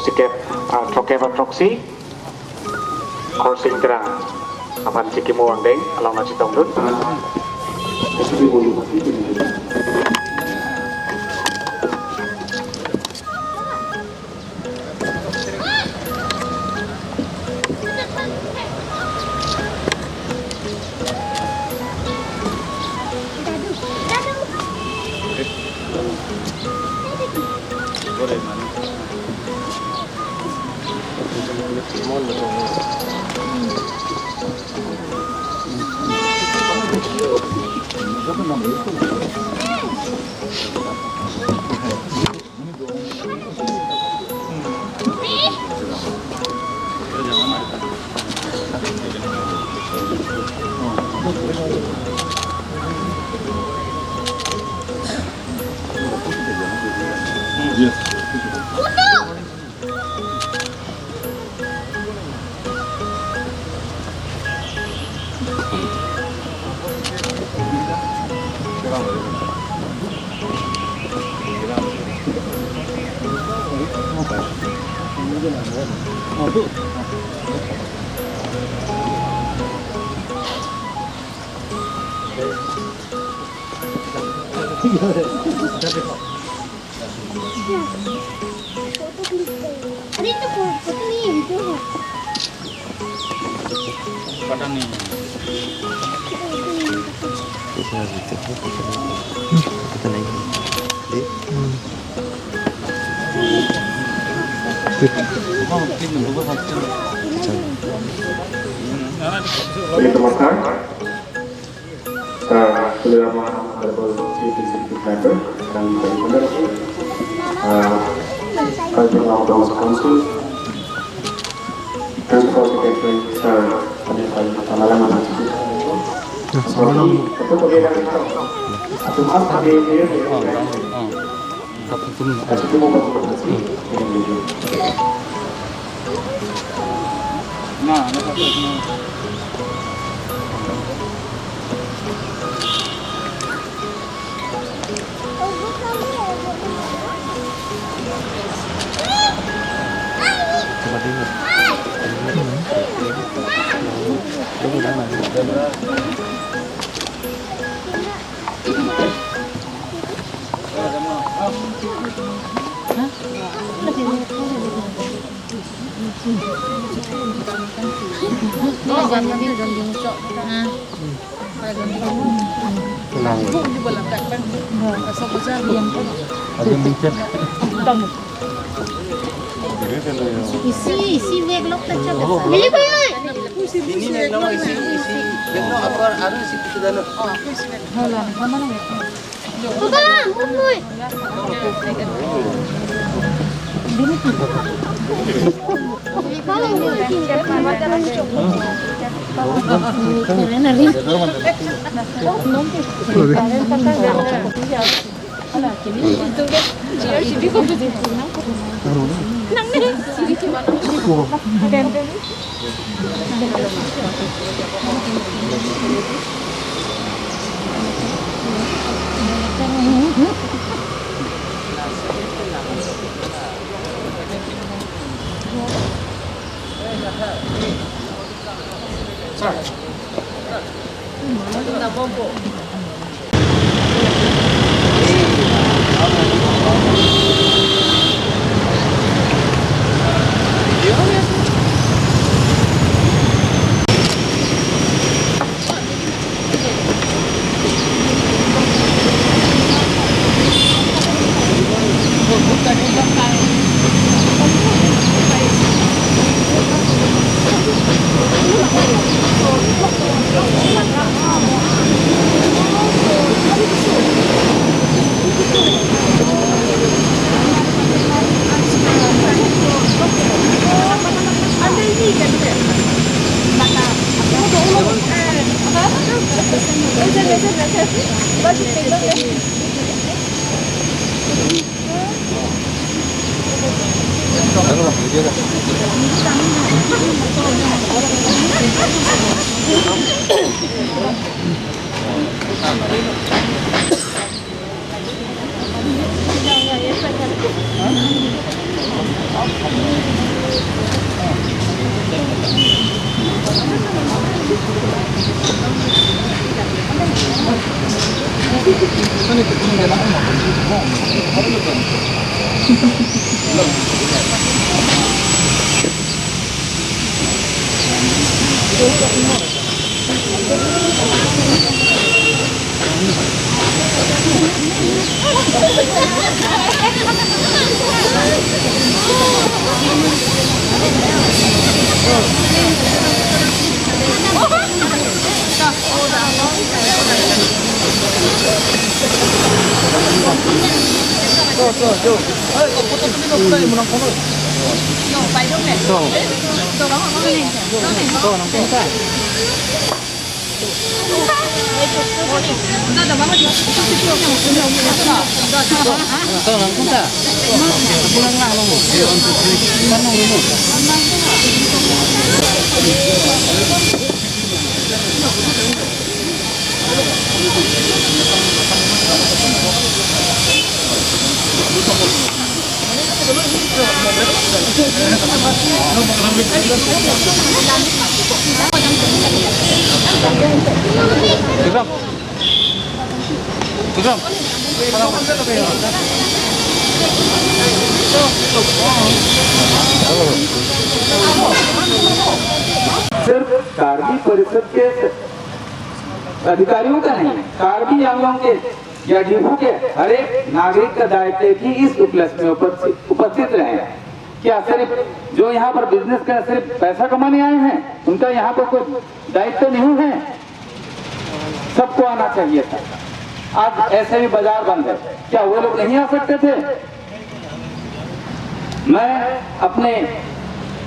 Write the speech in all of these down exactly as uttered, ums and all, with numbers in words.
Sikep, ah, throkkep athroksi, Khorsing Terang aphan chikimo angdeng, along nangchetongdun. अरे, तो फो-, फोटो नहीं है, वीडियो है। पता नहीं। पता नहीं। देख। Oke, terima kasih. Uh, Honorable Chief Executive Member, dan Commissioner, uh, President of the Council, Principal Secretary, Sir Anil Pai Panalang, Ketua P D M, Isi, isi vek lok ta chak asa. Lili pai mai. Isi, isi vek lok, isi, isi vek lok, apar aru isi kita dana. Oh, aku isi vek. Hala, mana vek? Papa, mui. सिर्फ कार्बी परिषद के अधिकारियों का नहीं, कार्बी आंगलोंग के या डिफू के हर एक नागरिक का दायित्व है कि इस उपलक्ष्य में उपस्थित, उपस्थित रहे। क्या सिर्फ जो यहाँ पर बिजनेस कर, सिर्फ पैसा कमाने आए हैं, उनका यहाँ पर कोई दायित्व नहीं है? सबको आना चाहिए था। आज ऐसे भी बाजार बंद है, क्या वो लोग नहीं आ सकते थे? मैं अपने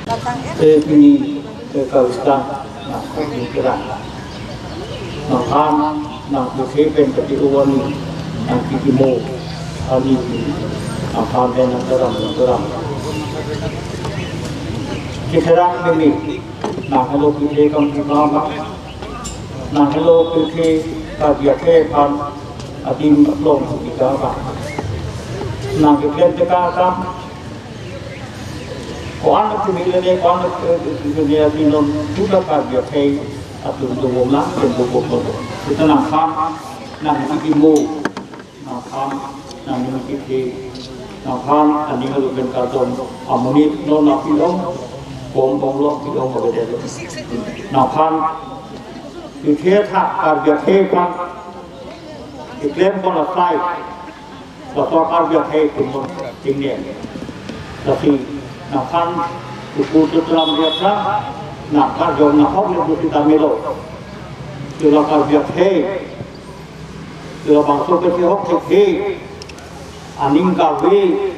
Eh, pini, eh, kawisa, nang kong kerang. Nang han, nang puse pen pati uwani, nang kikimo, ani, nang han pen nang kerang, nang kerang. Keserang pini, nang halo puse kam kibang, nang halo puse kabiak he pan, adim long kibang. Nang keklem teka kam, Ko-an ke mila ne, ko-an ke mila ne, non tu la ka dia kai atum tu bom la, atum tu bom tu. Kita nang han, nang kikimo, nang han, nang ning kiki, nang han, aning alu pen kardom, amonit non nang pilong, bom bom lo, pilong lo bede lo. Nang han, yu the tha, ka dia kai pan, iklem kon la sai. Laso karbi akhei tum tingne. Lasi nang han tukur tutram dia pra, nang karjong nang hok le busi tamilo. Tula karbi akhei, tula bangso ke si hok thek he, aning kave,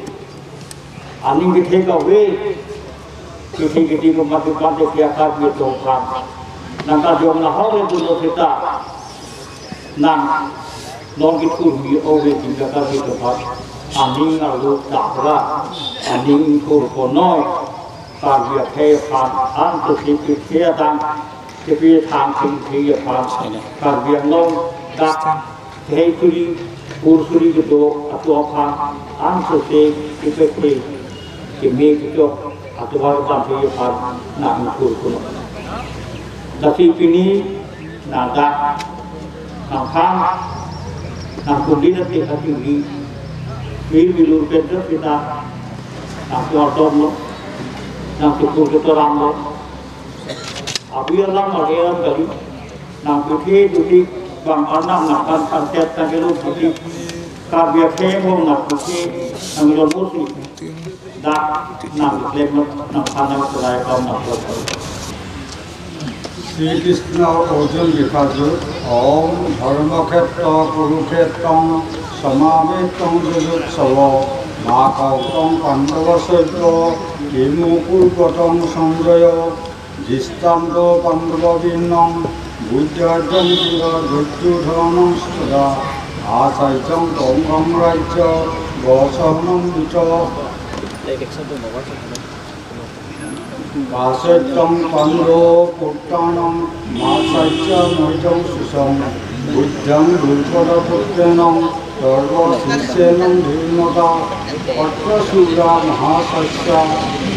aning kethe kave, kethe kethe ko mati mati kia karbi tum kan. Nang karjong nang hok le busi ta. Nang, nong kithurmi ove tingkaka kithurpat. Aning arlo dakra, aning thur konoi. Karbi akhei aphan, an to si pithe adang, kepi thang sing thi aphan. Karbi Anglong dak, khei suri, kur suri kedo, ato aphan, an to si kipethe, keme kechok, ato aphan thi aphan, nang thur konoi. Lasi pini, nang dak, nang han, nang kundi nanti hati uli, pil bilur pendek kita, nang keluar dom lo, nang tukur keteram lo. Abi alam agi alam kali, nang putih putih, bang anak nang kan kan tet kan kelo putih, karbi akhei mo nang putih, nang ilon musi. Dak nang klem nang panang selai kau nang klem. Shrikrishna অর্জুন বিভাযুদ্ধ। ওম ধর্মক্ষেত্র কুরুক্ষেত্রং সমাবেত্তং যুযুৎসব। মা কৌতং পাণ্ডব সৈব কিমু কুর্বতং সঞ্জয়। দৃষ্টান্ত পাণ্ডব বিন্নং বুদ্ধার্জং পুরা দুর্যোধনং সদা। আচার্যং কৌরবং রাজ্য বসহনং বিচ। পাচৈত্যং পাণ্ডব পুত্রাণং মা চার্য মৈত্রং সুসং। বুদ্ধং দ্রুপদ পুত্রেণং সর্ব শিষ্যেণং ধীমতা। অত্র শূরা মহাশস্যা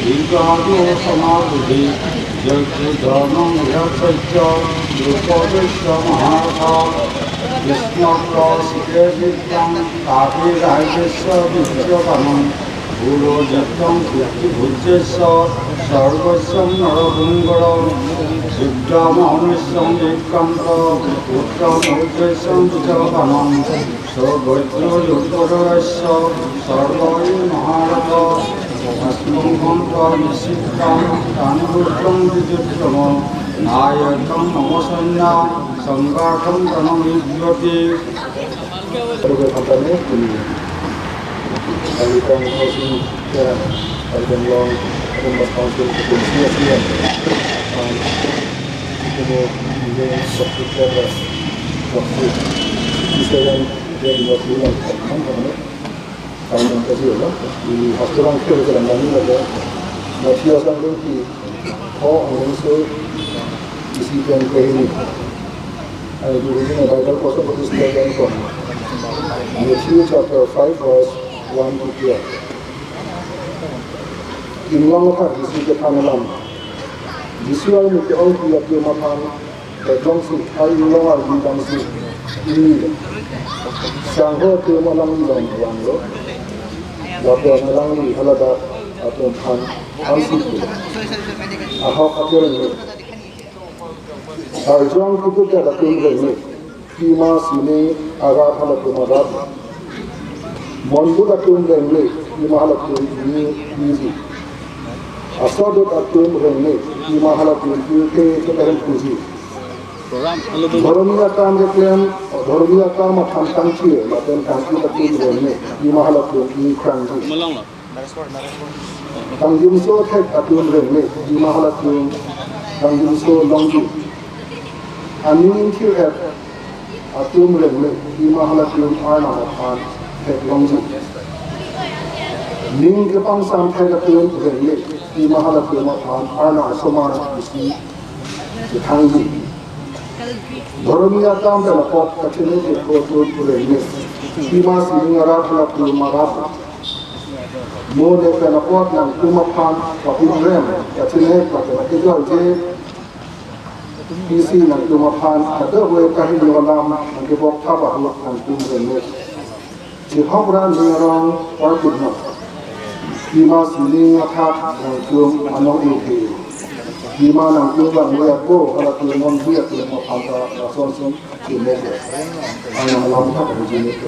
দীর্ঘায়ু সমারুঢ়ি। Yajjudhamang vihassacca, drupadassya maharajah, bhismassa site divyang, kapilavatthu vijayantanuj, pulojitva kittibhujyashva, sarvasya narakumbharam, vidyamanusyam vikrantha, puttamanusyam vijayantanuj, savatthu yaduppadrasya, sarvahi maharajah, asmabhanta nishitang, tanubhutam vijayattama, nayakam mama sainyam, sanghakam tanang vidyati. Pada kampanye ini, Kalimpong Housing Terang, Kalimpong Long, Kalimpong Council, Kalimpong C S C M, um, kita mau ini waktu kerja, waktu Israel, dia buat bulan, kan, kan, kan, kan, kan, kan, kan, ini hospital kita dalam ini ada, Matthias dan Luki, oh, angin so, isi yang ke ini. Ang reading a Bible portion of this program from Matthew chapter five, verse one to twelve. Inglong aphan Jisu kethan alam. Jisu arni ke-ongpi atum aphan theklongsi, ai inglong arni damsi ingni. Sangho atum alangli along vanglo, lapen alangli haladak atum aphan thansi pulo. Ahok atum rengme. Arjong keputet atum rengme, pima sining arat halatum arat. Monbut atum rengme, pima halatum ingni ingni. Asodot atum rengme, pima halatum ingke kepehem puji. Dhormi atam keklem, dhormi atam atham kangchir, lapen kangchir atum rengme, pima halatum ingkrangji. Kangjinso thek atum rengme, pima halatum kangjinso longji. Aning ingthir-et atum rengme, pima halatum Arnam aphan theklongji. Ning kepangsam thek atum rengme, pima halatum aphan Arnam asomar isi kethangji. Dhormi atam pen apot kachini kekro atum rengme, pima sining arat halatum arat. Mo ne pen apot nangtum aphan kapinrem kachini lapen kejorje, isi nangtum aphan kadokave kahingno alam nangkebok thap ahut nangtum rengme. Chihok ra ning arong parpik non. Pima sining athak nangtum anong inghe. Pima nangtum bang liat bo halatum non liat atum aphan ta lasonsi chimek. Ang alam thak ang jini ke.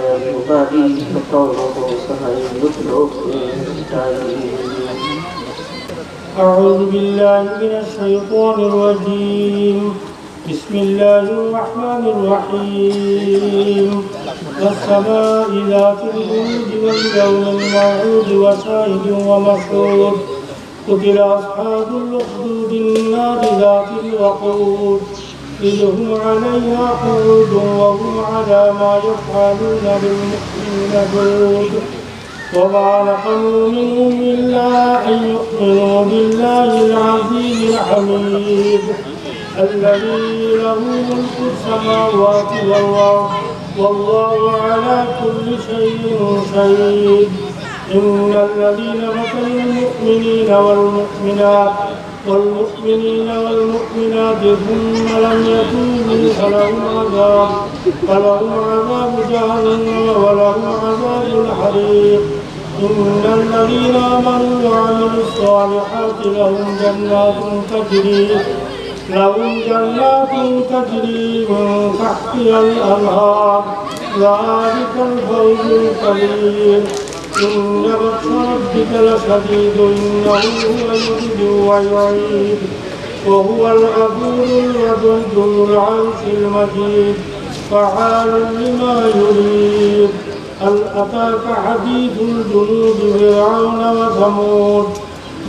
Sahaya Bupati, Doktor Robo Sahaya Yudro, Sahaya. أعوذ بالله من الشيطان الرجيم. بسم الله الرحمن الرحيم. والسماء ذات البروج واليوم الموعود وشاهد ومشهود. قتل أصحاب الأخدود النار ذات الوقود. إذ هم عليها قعود وهم على ما يفعلون بالمؤمنين شهود. وما نقموا منهم إلا أن يؤمنوا بالله العزيز الحميد الذي له ملك السماوات والأرض والله على كل شيء شهيد. إن الذين قتلوا المؤمنين والمؤمنات والمؤمنين والمؤمنات ثم لم يتوبوا فلهم عذاب، فلهم عذاب جهنم ولهم عذاب الحريق. إن الذين آمنوا وعملوا الصالحات لهم جنات تجري، لهم جنات تجري من تحتها الأنهار، ذلك الفوز الكبير. إن بطش ربك لشديد، إنه هو يبدئ ويعيد، وهو الغفور الودود ذو العرش المجيد، فعال لما يريد. هل أتاك حديث الجنود فرعون وثمود،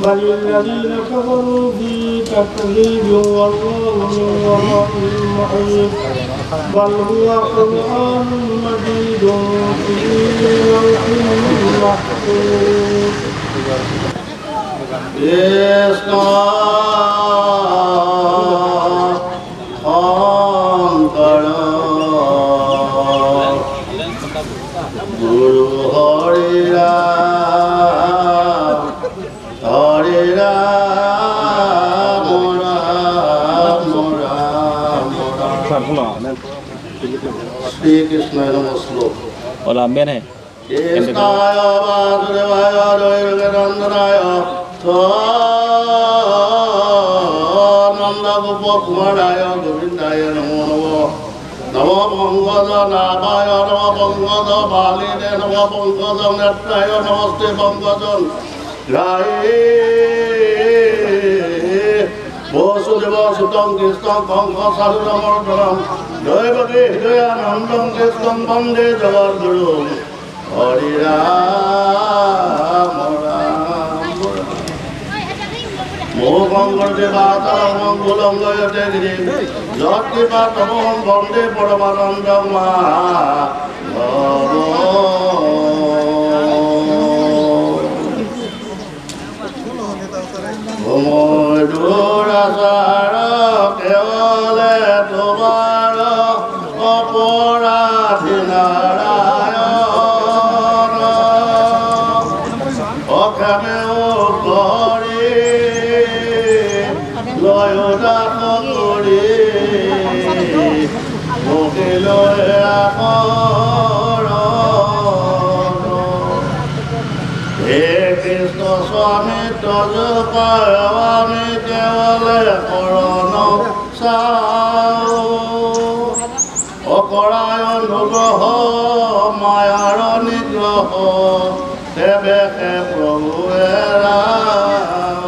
بل الذين كفروا في تكذيب، والله من ورائهم محيط، بل هو قرآن مجيد في لوح محفوظ. কৃষ্ণ শংকৰ গুৰু হৰি ৰাম, হৰি ৰাম, ৰাম ৰাম, ৰাম। শ্রীকৃষ্ণ নমঃ শ্লোক। Hola, men hai. কৃষ্ণায় বাসুদেবায় দৈবকীনন্দনায় চ নন্দ গোপ কুমারায় গোবিন্দায় নমো নমঃ। নমো পঙ্কজ নাভায় নমো পঙ্কজ বালিনে নমো পঙ্কজ নেত্রায় নমস্তে পঙ্কজ গ্রাহী। বসুদেব সুতং কৃষ্ণং কংস চাণূরমর্দনম দৈবকী হৃদয়ানন্দং কৃষ্ণং বন্দে জগদ্গুরুম। হরি রাম রাম রাম। মোহভঙ্গকরোতি বাচালং মঙ্গলং করোতি গিরিম। যৎকৃপা তমোহং বন্দে পরমানন্দং মাধবম। ভূমৈ দুরাচার কেবলে তোমার অপরাধী নারায়ণ। অক্ষমে করি লয় দান করি ভোগিল আকরণ। হে কৃষ্ণ স্বামী তজ পায় আমি কেবলে করণ চাও। অকরায় অনুগ্রহ মায়ার নিগ্রহ সেবেকে প্রভু এরাও।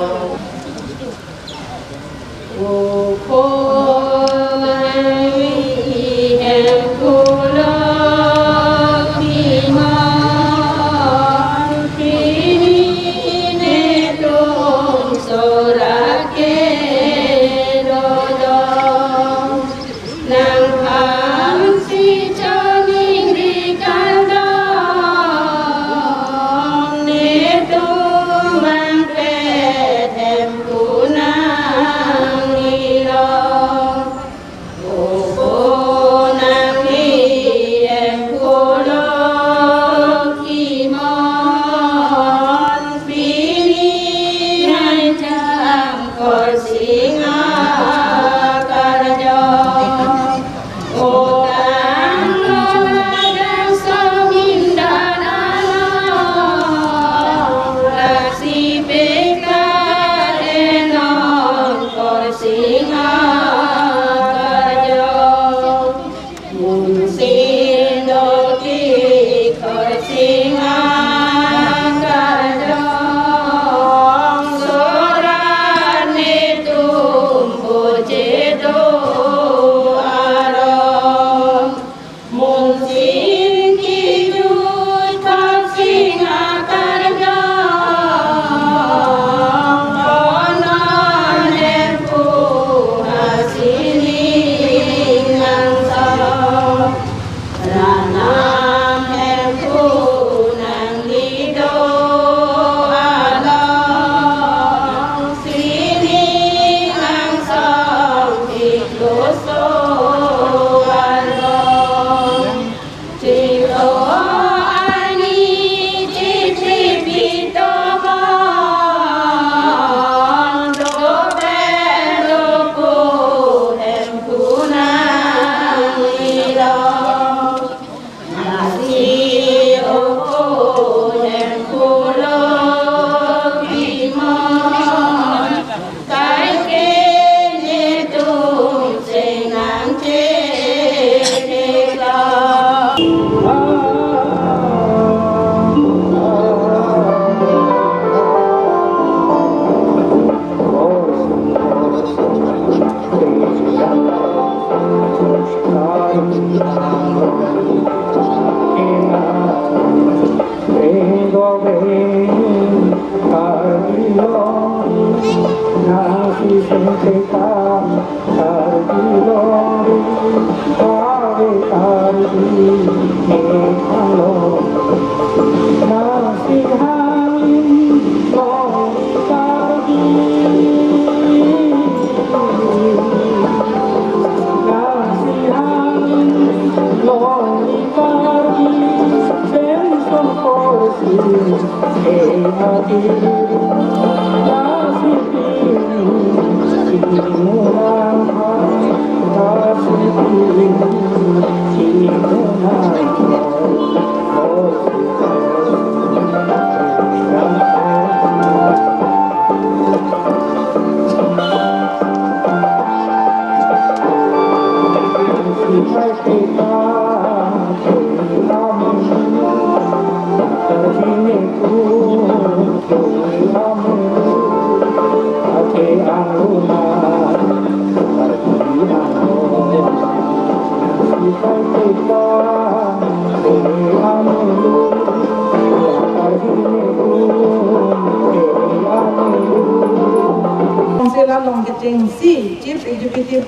Council along kechengsi Chief Executive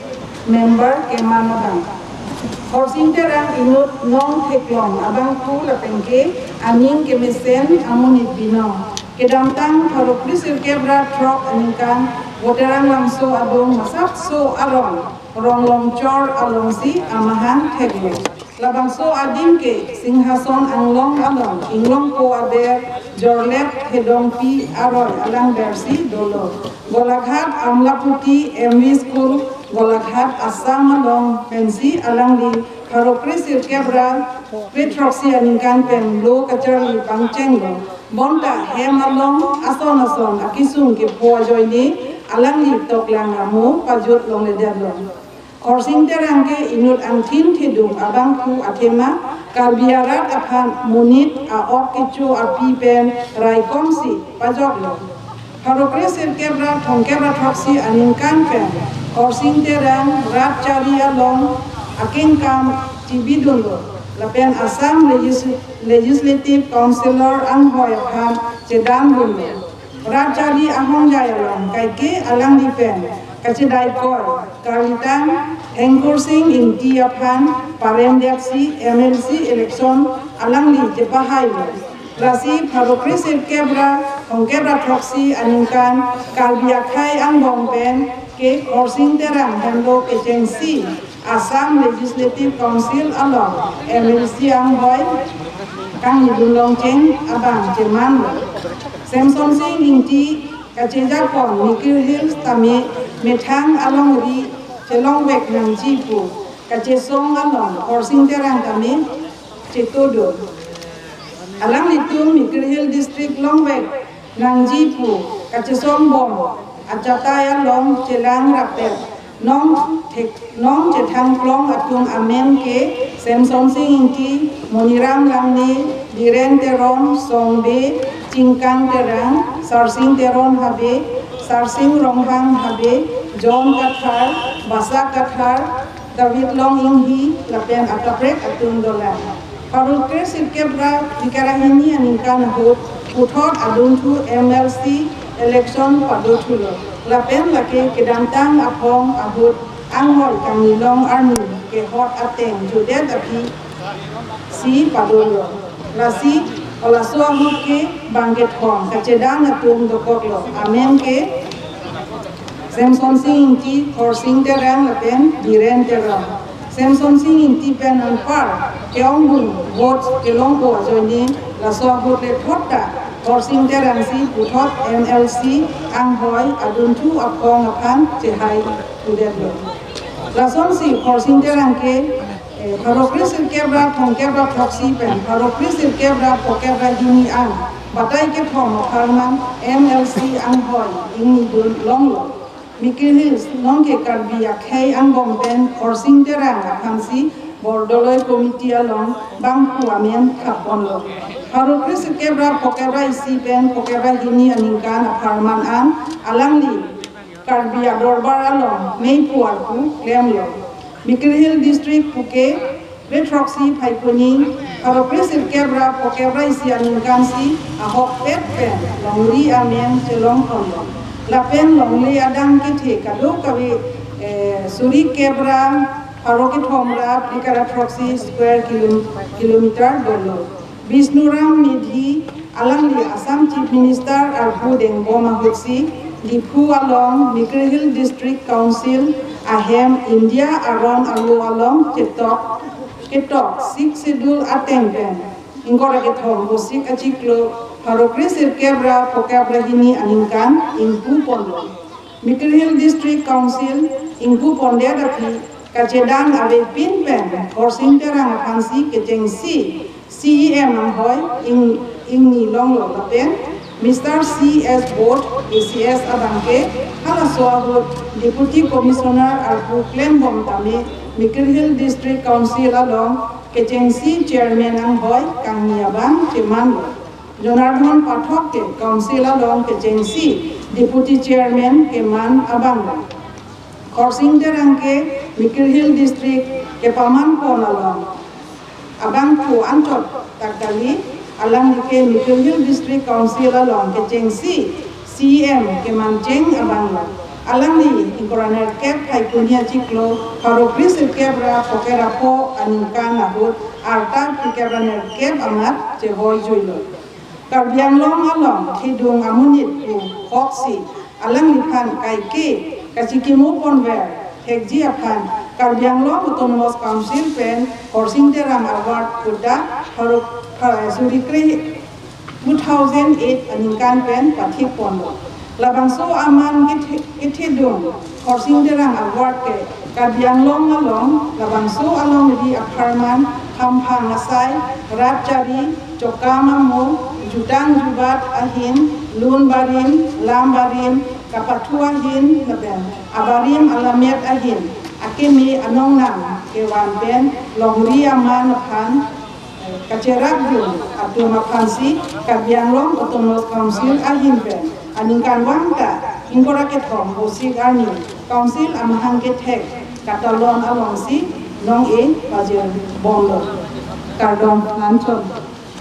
Member keman abang. Khorsing Terang inut non theklong abangphu lapen ke aning kemesen amonit binong. Kedamtang pharo kre sirkep ra throk aningkan Voterang Langso adung masatso arong Ronglongchor alongsi amahang theklo. Labangso adim ke Singhason Anglong along Inglongpo aber Jorlep Hedongpi aroi alangversi dolo. Golaghat Amlaphuthi M V School, Golaghat, Assam along pensi alangli pharo kre sirkep ra kre throksi aningkan pen lo kacharli pangchenglo. Bonta hem along ason ason akesung kepho ajoine alangli toklang amo pajut longledetlo. Khorsing Terang ke inut angthin thedung abangphu athema Karbi arat aphan monit a-ok kecho api pen raikomsi pajoklo. Pharo kre sirkep ra thomkep ra throksi aningkan pen Khorsing Terang rat chari along akengkam chibidunlo lapen Assam Legis-, Legislative Councillor anghoi aphan chedandunlo. Rat chari ahongjai along kaike alangli pen kachedaikoi karlitang Hengkursing Ingti aphan paremdetsi M L C election alangli chepahailo. Lasi pharo kre sirkep ra thomkep ra throksi aningkan Karbi akhei angbong pen ke Khorsing Terang henlo kechengsi Assam Legislative Council along M L C anghoi kangjidun longcheng abang chemanlo. Semsonsing Ingti kachejapon Mikir Hills tame methang alongri chelongvek nangji pu kachesong along Khorsing Terang tame chetodun. Alanglitum Mikir Hill District longvek nangji pu kachesongbom achatai along chelang rapet nong thek, nong chethangklong atum amen ke Semsonsing Ingti, Moniram Langne, Biren Teron, Song Bey, Chingkang Terang, Sarsing Teron Habe, Sarsing Ronghang Habe, John Kathar, Basa Kathar, David Long Inghi lapen akaprek atum dolang. Pharo kre sirkep ra phlikra hini aningkan ahut puthot adunthu M L C election padothulo. Lapen lake kedamtang aphong ahut anghoi kangnilong arni kehot ateng judet aphi si padolo. Lasi halaso ahut ke bang kethom kachedan atum dokoklo. Amen ke Semsonsing Ingti, Khorsing Terang lapen Biren Teron. Semsonsing Ingti pen anpar ke-ong bung vote kelongpo ajoine laso ahut le thotta Khorsing Terang si puthot M L C anghoi adunthu aphong aphan chehai pudetlo. Lasonsi Khorsing Terang ke eh, pharo kre sirkep ra thomkep ra throksi pen pharo kre sirkep ra phokep ra hini an batai kethom apharman M L C anghoi ingnidun longlo. Mikir Hills nonke Karbi akhei angbong pen Khorsing Terang aphansi Bordoloi Committee along bangphu amen thapponlo. Pharo kre sirkep ra phokep ra isi pen phokep ra hini aningkan apharman an alangli Karbi adorbar along meipu arpu klemlo. Mikir Hill District puke kre throksi Phaikuni pharo kre sirkep ra phokep ra isi aningkan si ahokpet pen longri amen chelongponlo. Lapen longle adang kethe kadokave, eh, suri kep ra pharo kethom ra phlikra throksi square kilo-, kilometer dolo. Bishnuram Medhi alangli Assam Chief Minister arpu dengbom ahutsi Diphu along Mikir Hill District Council ahem India aron alo along chetok ketok Sixth Schedule ateng pen ingkoi ra kethom Vosik achiklo pharo kre sirkep ra phokep ra hini aningkan ingpu ponlo. Mikirhil District Council ingpu pondet aphi kachedang avepin pen Khorsing Terang aphansi kechengsi C E M anghoi ing ingni longlo lapen Mister C S Board A C S abangke halaso ahut Deputy Commissioner arpu klembom tame Mikirhil District Council along kechengsi Chairman anghoi kangni abang chemanlo. Jonardhan Pathak ke Council along kechengsi Deputy Chairman keman abanglo. Khorsing Terang ke Mikirhil District kepaman pon along abangphu anchot ta kali, alangli ke Mikirhil District Council along kechengsi C E M kemancheng abanglo. Alangli ingkoi ra nerkep Phaikuni achiklo pharo kre sirkep ra phokep ra pho aningkan ahut arta phlikep ra nerkep amat chehoi juilo. Karbi Anglong along kedung amonit pu hoksi alangliphan kaike kachikimo ponver thekji aphan Karbi Anglong Autonomous Council pen Khorsing Terang Award kuta pharo pharo suri kre two thousand eight aningkan pen pathik ponlo. Labangso aman kethe- kethedung Khorsing Terang Award ke Karbi Anglong along labangso alongri apharman hamphang asai, rat chari, chokam amo, jutang jubat ahin, lun barim, lam barim, kapathu ahin lapen abarim alammet ahin akeme anong nang kevan pen longri aman aphan kacherapdun atum aphansi Karbi Anglong Autonomous Council ahin pen aningkanvang ta ingkoi ra kethom Vosik arni Council amahang kethek katalon alongsi nong-e pajir bomlo. Kardom nangtum.